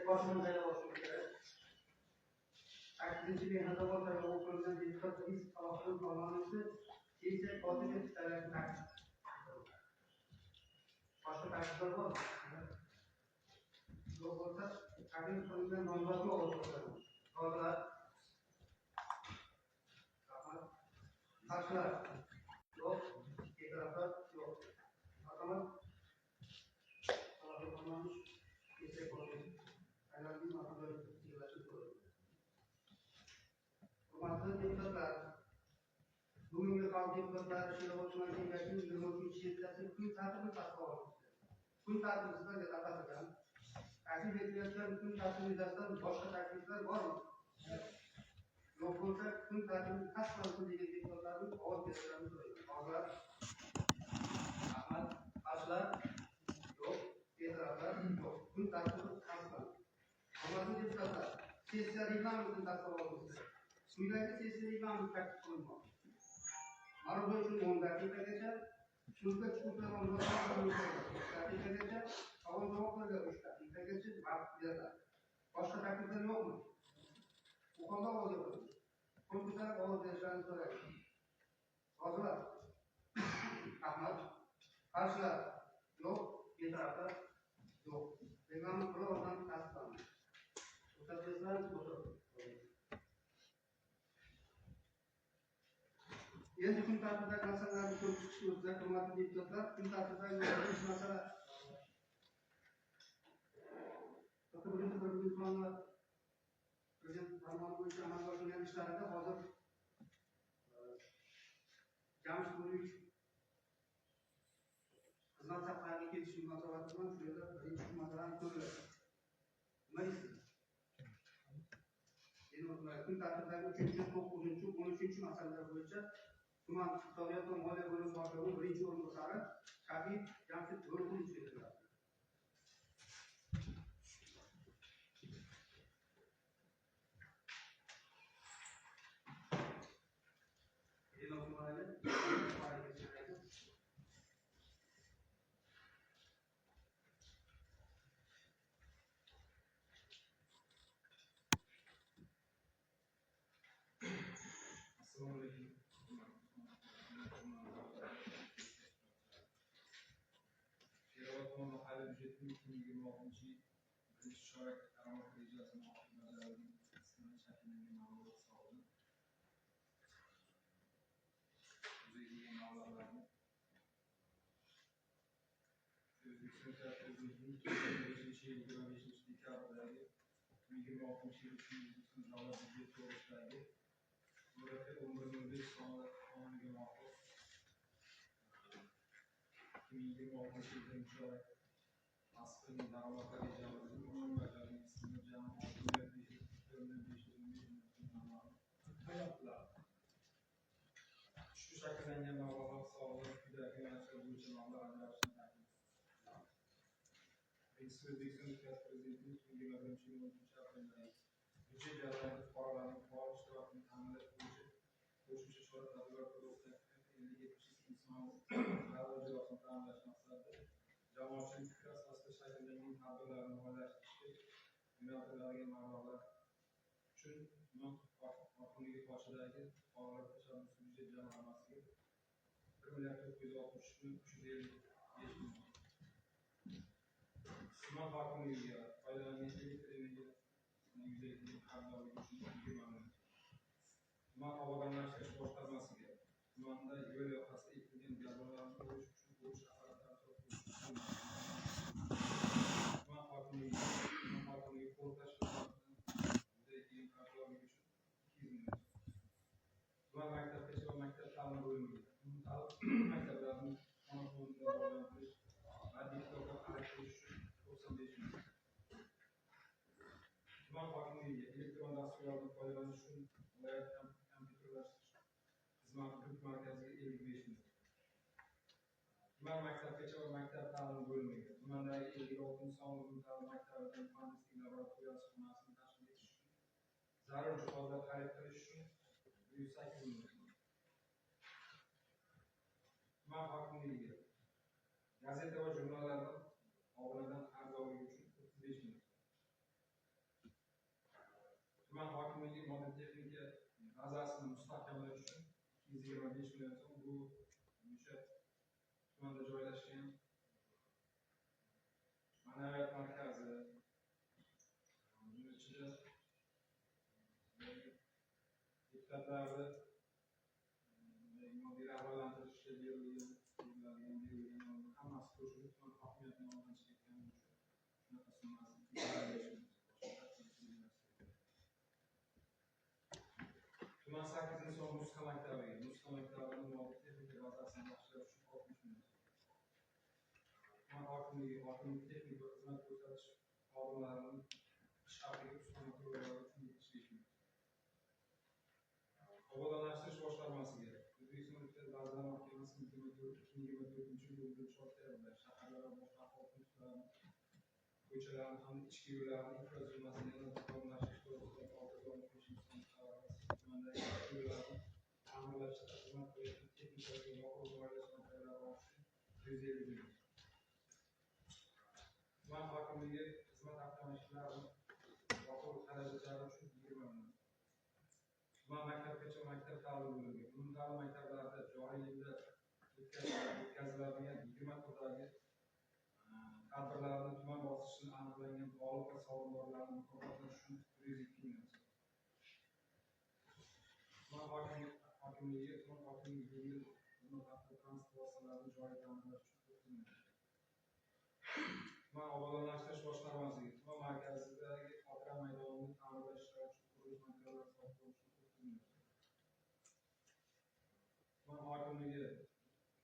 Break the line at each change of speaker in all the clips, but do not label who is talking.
boshini saylab olishimiz kerak. 8 Mehnatobod saylov okrugidan deputat Rizq Salohiddin Farmonovichni sessiya kotib etib saylashni taklif. Boshqa takliflar bormi? Yo'q bo'lsa, taklif qilingan nomzodga ovoz beramiz. Rozilar? Rahmat. Qarshilar? Yo'q. E'tirozlar? Yo'q. Marhamat. Salohiddin Farmonovich sessiya kotib saylangan marhamat yig'ilishni so'raydi. Hurmatli deputatlar, bugungi xalq deputatlari Sherobod tuman kengashining 23-sessiyasi kun tartibi tasdiqlandi. Kun tartibi sizlarga tarqatilgan. Taklif etilayotgan kun tartibi yuzasidan boshqa takliflar bormi? Yo'q bo'lsa, kun tartibi tasdiqlansin degan deputatlarning ovoz berishlarini so'rayman. Rozilar? Rahmat. Qarshilar? Yo'q. E'tirozlar? Yo'q. Kun tartibi tasdiqlandi. Hurmatli deputatlar, sessiya reglamentini tasdiqlab. Quyidagi sessiya reglamenti taklif qilinmoqda. Ma'ruza uchun 10 daqiqagacha, so'zga chiquvchilar nomzodlar 3 daqiqagacha, savol-javoblarga 3 daqiqagacha vaqt beriladi. Boshqa takliflar yo'qmi? Qo'qonda ovoz beramiz. Qo'l ko'tarib ovoz berishlarini so'raymiz. Rozilar? Rahmat. Qarshilar? Yo'q. E'tirozlar? Yo'q. Reglament bir ovozdan tasdiqlandi. Ruxsat bersangiz o'tirib. Endi kun tartibidagi masalalarni ko'rib chiqishga o'tsak, hurmatli deputatlar, kun tartibidagi birinchi masala birinchi sonli Prezident farmoni bo'yicha amalga oshirilgan ishlarida hozir Jamshid Bo'riyevich xizmat saflariga ketishi munosabati bilan shu yerda birinchi masalani ko'riladi. Nima deysiz? Endi kun tartibidagi 3, 9, 13 masalalar bo'yicha tuman iqtisodiyot va moliya bo'limi boshlig'ining birinchi o'rinbosari Shafiy Jamshid Bo'riqulov keltiradi.
Assalomu alaykum. Sherobod tuman mahalliy byudjetining 2026-yil birinchi chorak daromad rejasi muvofiq bajarilgan qismini shakllangan ma'lumot hisobidan yuzaga kelgan mablag'larni O'zbekiston Prezidentining 2025-yil 25-dekabrdagi 2026-yil uchun O'zbekiston davlat byudjeti to'g'risidagi MRF 11.05 sonli qonuniga muvofiq 2026-yil birinchi chorak faslining daromadlar rejasining ochiq bajarilgan qismini jami 6 541 515 million so'm mablag'i tayyor. Ushbu shakllangan mablag'lar hisobidan quyidagi yo'nalishlar bo'yicha mablag' ajratishni taklif etamiz. Birinchisi, O'zbekiston Respublikasi Prezidentining 2021-yil 13-apreldagi byudjet jarayonida fuqarolarning faol ishtirokini ta'minlash bo'yicha qo'shimcha chora-tadbirlar to'g'risidagi 50-72 sonli qaror ijrosini ta'minlash maqsadida jamoatchilik fikri asosida shakllangan tadbirlarni moliyalashtirishga yo'naltiriladigan mablag'lar uchun tuman hokimligi qoshidagi fuqarolar tashabbusi byudjet jamg'armasiga 1 milliard 963 million 355 ming so'm. Tuman hokimligiga foydalangan elektr energiyasidan yuzaga kelgan qarzdorlik uchun 20 million so'm. Tuman obodonlashtirish boshqarmasiga tumanda yo'l yoqasida ekilgan gazonlarni o'rish uchun o'rish apparatlari sotib olish uchun. Tuman hokimligi qo'riqlash xizmatidan yuzaga kelgan qarzdorlik uchun 200 million so'm. Tuman maktabgacha va maktab ta'limi bo'limiga umumta'lim maktablarining xona fondini rivojlantirish badiiy kitoblar xarid qilish uchun 95 million. Tuman hokimligiga elektron dasturlardan foydalanish uchun viloyat kompyuterlashtirish xizmati buyuk markaziga 55 million. Tuman maktabgacha va maktab ta'limi bo'limiga tumandagi 56-sonli umumta'lim maktabida muhandislik laboratoriyasi xonasini tashkil etish uchun zarur jihozlar xarid qilish uchun 108 million so'm. Tuman hokimligiga gazeta va jurnallardan obunadan qarzdorligi uchun 35 million so'm. Tuman hokimligi moddiy texnika bazasini mustahkamlash uchun 225 million so'm, bu o'sha tumanda joylashgan ma'naviyat markazi, buning ichida deputatlarni moddiy rag'batlantirishga berilgan hammasi qo'shilib tuman hokimiyatining oldidan chiqayotgani uchun shunaqa summasini. Tuman 8 inson nusxa maktabiga, nusxa maktabini moddiy texnika bazasini yaxshilash uchun 60 million so'm. Tuman hokimligi hokimlik texnik va xizmat ko'rsatish xodimlarining ish haqiga ustama to'lovlari uchun 75 million so'm. Obodonlashtirish boshqarmasiga O'zbekiston Respublikasi Vazirlar Mahkamasi 2024-yil 11 oktyabrda shaharlar va boshqa aholi punktlarini, ko'chalarni hamda ichki yo'llarni infratuzilmasini yanada takomillashtirish to'g'risidagi 665-sonli qarori tumandagi ichki yo'llarni ta'mirlashda xizmat qilayotgan texnikalarga yoqilg'i moylash materiallari olish uchun 150 million so'm. Tuman hokimligi xizmat avtomashinalarini yoqilg'i xarajatlari uchun 20 million so'm. Tuman maktabgacha maktab ta'limi bo'limiga umumta'lim maktablarida joriy yilda o'tkaziladigan 20 turdagi tadbirlarni tuman bosqichida aniqlangan g'olib va sovrindorlarni mukofotlash uchun 102 million so'm. Tuman hokimligi tuman hokimligi yengil xizmat avtotransport vositalarini joriy ta'mirlash uchun 30 million so'm. Tuman obodonlashtirish boshqarmasiga tuman markazidagi xotira maydonini ta'mirlash ishlari uchun qurilish materiallari sotib olish uchun 30 million so'm. Tuman hokimligi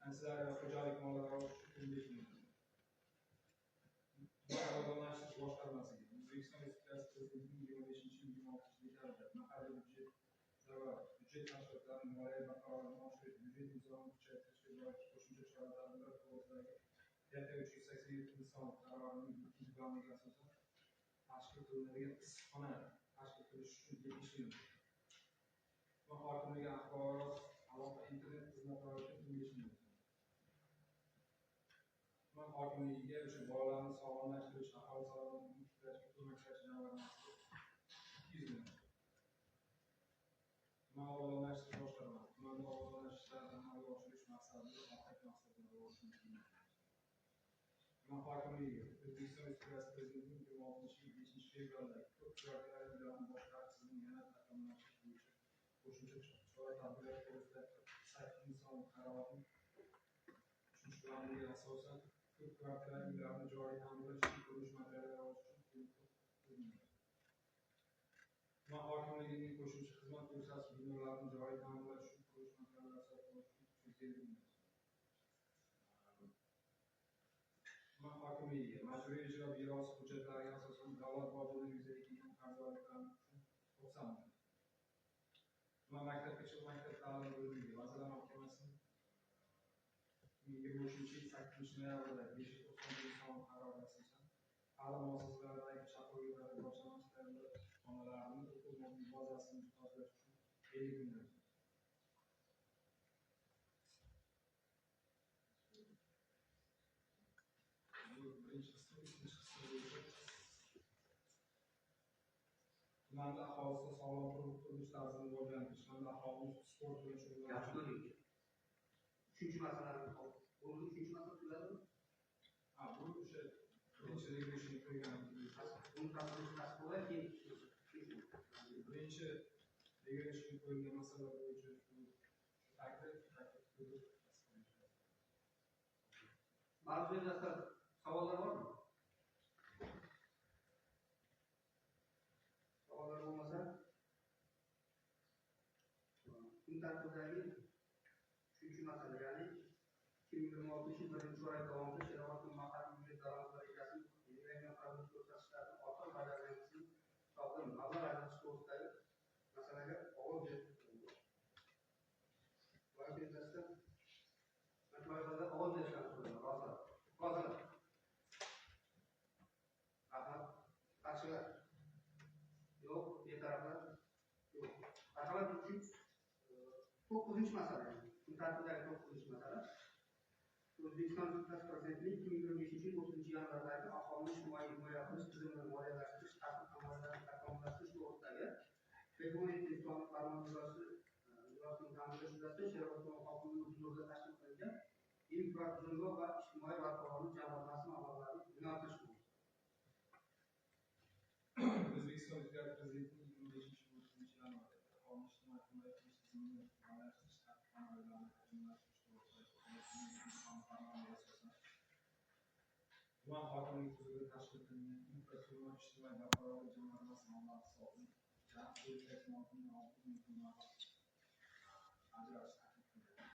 kansellariya va xo'jalik mollari olish uchun 15 million so'm. Tuman obodonlashtirish boshqarmasiga O'zbekiston Respublikasi Prezidentining 25-yil 26 dekabrda mahalliy byudjetlar va byudjet tashkilotlarining moliyaviy barqarorligini oshirish, byudjet intizomini kuchaytirishga doir qo'shimcha chora-tadbirlar to'g'risidagi TT 387 son qarorining 2-bandiga asosan tashkil qilinadigan issiqxona tashkil qilish uchun 70 million so'm. Tuman hokimligi axborot aloqa internet xizmatlari uchun 15 million so'm. Tuman hokimligiga o'sha bolalarni sog'lomlashtirish, aholi salomatligini tiklashga ko'maklash jamg'armasiga 200 million so'm. Tuman obodonlashtirish boshqarmasi tumanda obodonlashtirish ishlarini amalga oshirish maqsadida ovqat mahsulotlari olish uchun 2 million so'm. Tuman hokimligiga O'zbekiston Respublikasi Prezidentining 26-yil 5 fevraldagi ko'p kvartirali uylarni boshqarish tizimini yanada takomillashtirish bo'yicha qo'shimcha chora-tadbirlar to'g'risidagi 48 son qarorining 3-bandiga asosan ko'p kvartirali uylarni joriy ta'mirlash uchun qurilish materiallari olish uchun 30 million so'm. Tuman hokimligining qo'shimcha xizmat ko'rsatish binolarini joriy ta'mirlash uchun qurilish materiallari sotib olish uchun 350 million so'm. Tuman hokimligiga Majburiy ijro byurosi hujjatlariga asosan davlat bojidan yuzaga kelgan qarzdorliklar uchun 90 million so'm. Tuman maktabgacha maktab ta'limi bo'limiga Vazirlar Mahkamasining 2023-yil 8 noyabrda 591 son qaroriga asosan ta'lim muassasalaridagi chaqiruvga boshlang'ich tayyorlash xonalarini o'quv bazasini jihozlash uchun 50 million so'm. Bu birinchi qismi, ikkinchi qismi bo'yicha tumanda aholisida sog'lom turmush tarzini rivojlantirish hamda aholini sport bilan shug'ullanish
Gap ko'ring. Uchinchi masalani bo'ldi, uchinchi masala tugadimi?
Ha, bu o'sha birinchi regression qo'yganimiz bo'yicha.
Buni tasdiqlash qo'yay, keyin
Birinchi regression qo'yilgan masalalar bo'yicha shu taklif ko'rib tasdiqlash.
Mavzu yuzasidan savollar bormi? Savollar bo'lmasa, kun tartibidagi uchinchi masala, ya'ni 2026 yil birinchi chorak davomida Sherobod tuman mahalliy byudjet daromadlari rejasini belgilangan xizmat ko'rsatishlarni ortiq bajargan qismi hisobidan mablag' ajratish to'g'risidagi masalaga ovoz berish. Loyiha yuzasidan loyihada ovoz berishlarni so'rayman. Rozilar. Rozilar. Rahmat. Qarshilar? Yo'q. Betaraflar? Yo'q. Marhamat, to'qqizinchi masala. Kun tartibidagi to'qqizinchi masala. O'zbekiston Respublikasi Prezidentining 2025 yil 30 yanvardagi aholini ijtimoiy himoya qilish tizimini moliyalashtirish tartib tamoyillarini takomillashtirish to'g'risidagi 2017 sonli farmon ijrosining ta'minlash yuzasidan Sherobod tuman hokimligi huzurida tashkil qilingan infratuzilma va ijtimoiy barqarorlik jamg'armasi mablag'larini yo'naltirish bo'yicha.
O'zbekiston Respublikasi Prezidentining 25-30 yanvarda aholini ijtimoiy himoya qilish tizimini moliyalashtirish tartib-taomillerini takomillashtirish to'g'risidagi farmoniga asosan tuman hokimligi huzurida tashkil qilingan infratuzilma ijtimoiy barqarorlik jamg'armasi mablag'i hisobidan jami 186 ming